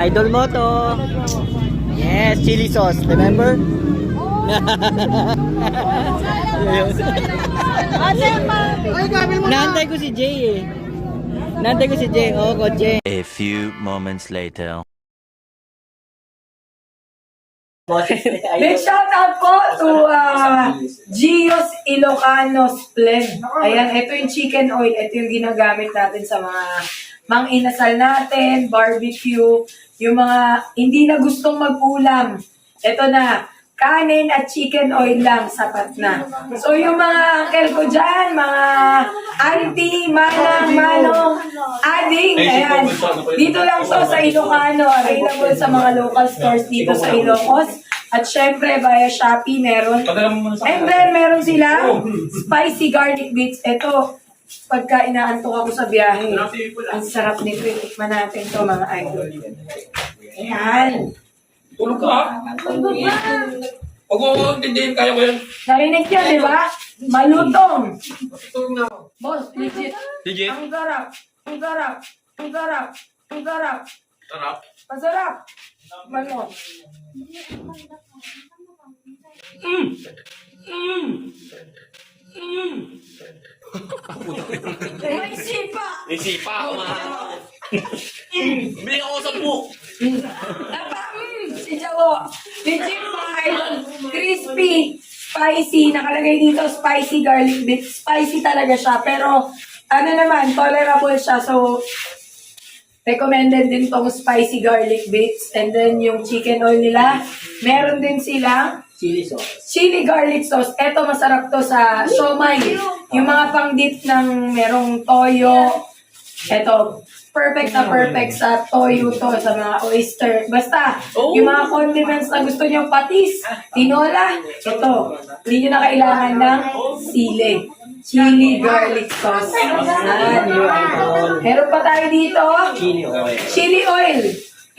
Idol mo to. Yes, chili sauce. Remember? Nantay ko si Jay eh. Nantay ko si Jay. Oo, kotse. A few moments later. Big shout out po to Gios Ilocanos Blend. Ayan, ito yung chicken oil. Ito yung ginagamit natin sa mga mang-inasal natin, barbecue, yung mga hindi na gustong mag-ulam. Ito na, kanin at chicken oil lang, sapat na. So yung mga uncle ko dyan, mga auntie, manang, manong, ading, ayan. Dito lang to sa Ilocano, available sa mga local stores dito sa Ilocos. At syempre, via Shopee, meron. And then, meron sila spicy garlic bits. Ito, pagka inaantok ako sa biyahe, ang sarap nito. Itikman natin to mga idol. Ayan. Tulog ka? Huwag mo tindihin, kaya ko yan. Narinig niyo, di ba? Malutong. Tulog na ako. Boss, legit. Legit? Ang sarap. Ang sarap. Ang sarap. Ang sarap. Sarap. Masarap. Malo. May sipa. Isipa ako nga. Bili ako sa book. Tapa, si Jawo. Legit mga idol. Crispy. Spicy. Nakalagay dito, spicy garlic bits. Spicy talaga siya. Pero, ano naman, tolerable siya. So, recommended din tong spicy garlic bits. And then, yung chicken oil nila. Meron din silang Chili sauce. chili garlic sauce. Ito, masarap to sa siomai. Yung mga pang-dip ng merong toyo. Ito, perfect na perfect sa toyo to, sa mga oyster. Basta, yung mga condiments na gusto nyo, patis, tinola, ito. Hindi nyo na kailangan ng sili. Chili garlic sauce. Yan. Meron pa tayo dito, Chili oil. chili oil.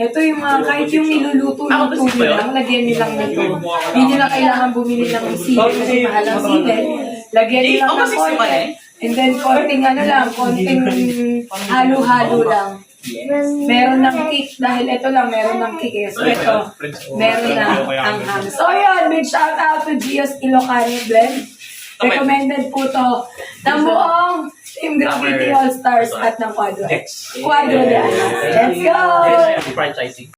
Ito yung mga, kahit yung niluluto-luto nyo lang, lagyan nyo lang nito. Hindi nyo na kailangan bumili ng sili kasi mahal ang sili. Lagyan nyo lang ng konti. And then, konting ano lang, konting halo-halo lang. Meron ng kick, dahil ito lang, meron ng kick. So, ito, meron na ang ham. So, yun, big shout out to Gios Ilocano Blend. Recommended po to ng buong Team Graffiti All-Stars at ng Quadro. Quadro de Alas. Let's go! Franchising.